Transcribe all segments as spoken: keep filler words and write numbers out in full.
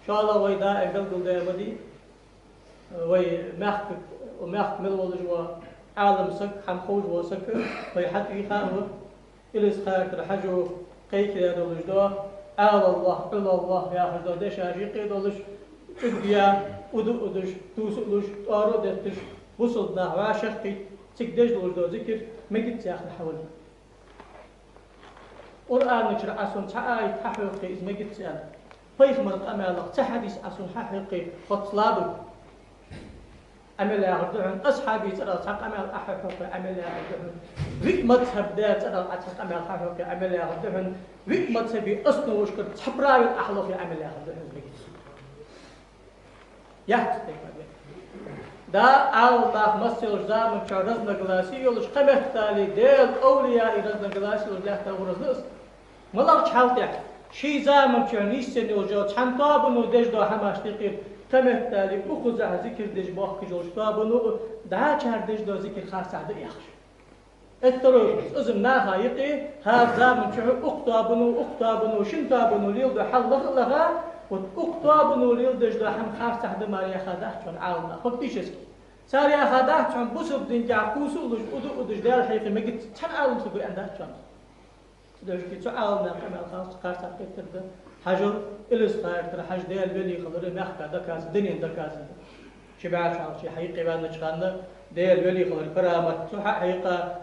ИншаАллахӀ, вай даим белгалдаь ма дий, вай мехка, мехка мел волаш вола Ӏалам саг, хӀама ховш вола саг, вай хьатӀавийха а ва. Илисхан-Юртара Хьажо кхайкадаь долаш дола «Ӏалаллахь, Ӏулаллахь» яхаш дола дешаш юкъе долаш, чӀуг а яь, уду а удаш, туса а луш, тӀоара а детташ, бусалба нах вӀашагӀкхийтта, цига деш долаш дола зикар мегац яхар хьавола. Къуръана чура Ӏа сона цхьа аят хьахьокхе, из мегац аьнна, пайхамара къамаьлах цхьа хьадис Ӏа сона хьахьокхе, хоц лабу. Ӏа мел яхар да хьона, асхьабий цӀерагӀа цхьа къамаьл Ӏа хьахьокхе, Ӏа мел яхар да хьона, виъ мазхӀаба даь цӀерагӀа Ӏа цхьа къамаьл хьахьокхе, Ӏа мел яхар да хьона, виъ мазхӀабий основашкара цхьа правил Ӏа хьалохе, Ӏа мел яхар да хьона, из мегац. Яц тайпа бе. Да, Ӏалам нах массайолча заман чухь разногласи йолаш, кхыметтел Даьла овлияий разногласи йолаш лаьттар вуразлас. МалагӀча хьал тӀехь ший заман чухь нийсъенна йолча цхьан тоабано деш дола хӀамаш тӀехьа, кхыметтел укхаза зикар деш бохкаш йолча тоабано дӀачар деш дола зикар харцахьа да яхаш. Эттаро из-м наха юкъе, хӀара заман чухь укх тоабано, укх тоабано, шин тоабано леладу хьал лаха а лаха, вот укх тоабано леладеш дола хӀама харцахьа да мара яха дац хьона Ӏалам наха. Фактически. Цар яха дац хьона бусалба динагахь кхувса а луш, уду а удаш, Даьла хьехам мегац, цхьан Ӏалам саго аьнна дац хьона. Цудухьа цу Ӏалам наьха къамаьл харц-, харцахьа хетар да. Хьажал, Илисхан-Юртара Хьажа Даьла вели хилар мехка доказано, дунен доказано да. Ши бӀаь шу хьалха ше хьекхаваьннача хана Даьла вели хилар карамат цо хьахьекха,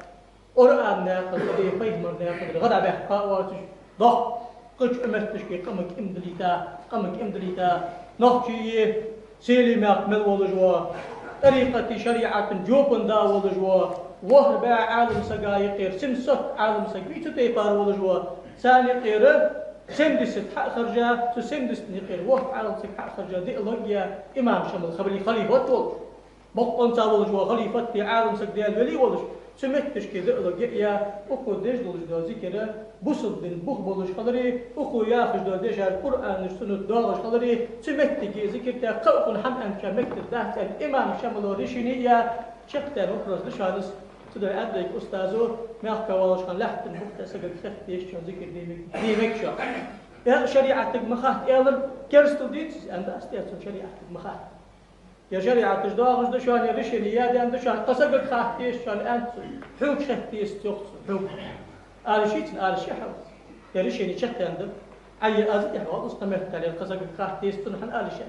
Къуръана наькъа тӀара, пайхамара наькъа тӀара гӀадбаьхка а воацаш, доккхача метташка къамага иман дилийта, къамага иман дилийта, нохчий, Селий мехка мел волаш вола, тӀарикъатий шариӀатан жопан да волаш вола, ворхӀ бӀаь Ӏалам сага юкъера, семьсот Ӏалам саг вий цу тайпара волаш вола, царна юкъера семьдесят хьа а хержа, цу семьдесятан юкъера ворхӀ Ӏалам саг хьа а хержа, диалог яь имам Шамал хабали халифат волаш. Боккъонца волаш вола халифат, Ӏалам саг, Даьла вели волаш, цу метташка диалог яь, укхо деш долаш дола зикар бусалба дина бух болаш хилари, укхо яхаш дола дешаш Къуръанашца, суннатаца доагӀаш хилари, цу меттиге зикар тӀа кхы а хӀама аьннача меттиг дац аьнна, имам Шамало решени яь, чакхдаьнна вопрос да шоана из. Цудухьа аьннад вайга устазо, мехка волаш хана лаьттан бух тӀа сагага хетта деза шоана зикар де мег-, де мег шоана. Э, шариӀатага ма хатта аьлар, керастал дий из, аьннад аз, тӀехьа цунна шариӀатага ма хатта. Е шариӀаташ доагӀаш да шоана, е решени яь даьнна да шоана, кхы сагага хатта деза шоана, аьннад цо. Хьога хетта деза, йоах цо, хьога. Ала йиш йий цунна, ала йиш я хьона. Е решени чакхдаьнна да. Ӏа е аз тӀехьа валлалц кхыметтел кхы сагага хатта деза цунна хьона, ала йиш я.